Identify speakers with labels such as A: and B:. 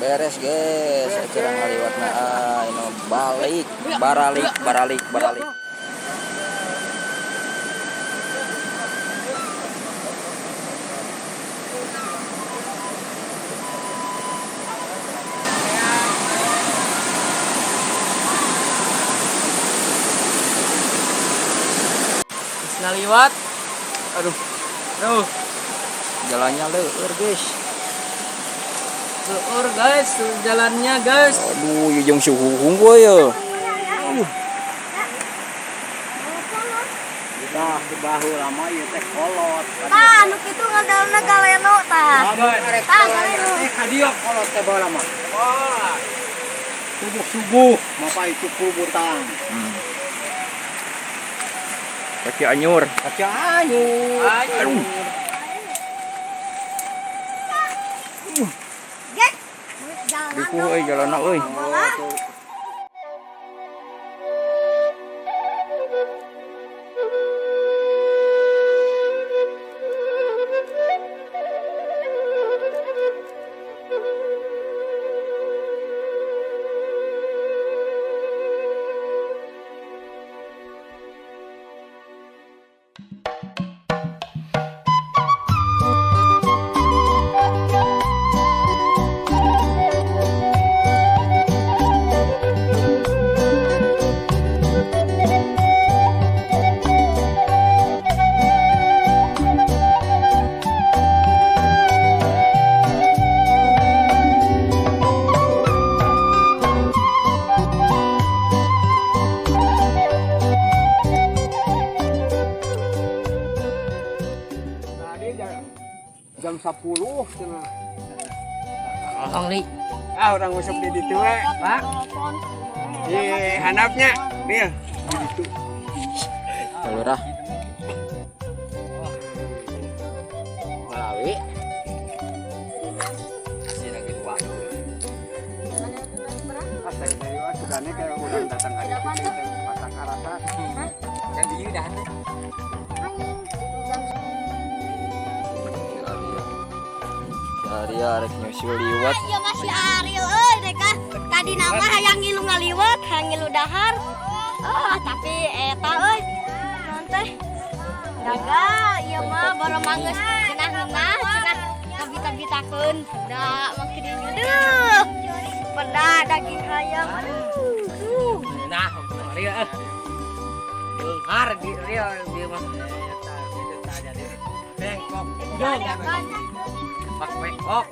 A: Beres, guys, acara ngaliwatna ah, ini balik, baralik, baralik, baralik.
B: Geus ngaliwat. Aduh. Aduh.
A: Jalannya leur, guys.
B: Seueur, guys, jalannya, guys.
A: Aduh, ieu jeung suhu unggul ya.
C: Dah di bahu lama ieu teh kolot.
D: Tah, nu kitu ngadalna galeno tah. Tah, galeno.
C: Eh, kadieu kolot teh baheula mah. Wah. Subuh-subuh mapa itu butang.
A: Kaki anyur.
C: Kaca anyur.
B: Aduh.
D: Gek. Jalan
A: Ripuh euy jalanna euy.
D: Bola.
C: Tadi jam 10 cenah.
B: Tolong nih.
C: Ah, urang usuk di ditu we.
B: Pak.
C: Di handapnya, dia di ditu.
A: Jalur ah.
B: Malawi.
C: Ah, saya dari wah sudahnya kayak urang datang ka ditu teh masak karasa.
B: Kan dieu dah teh.
A: Si Arya. Si Arya rek nyusul liwat.
D: Iya masih Ariel euy deka. Tadi nama hayang ngilu ngaliwat, hayang ngilu dahar. Oh, tapi eta euy. Naon teh? Gagal, ieu mah baru mangeus cenah-cenah, cenah kabita-bitakeun da makin aduh. Peda daging hayam. Aduh.
B: Nah, Ria eh. Beunghar di Ria dia mah. Bengkok. Pak bengkok.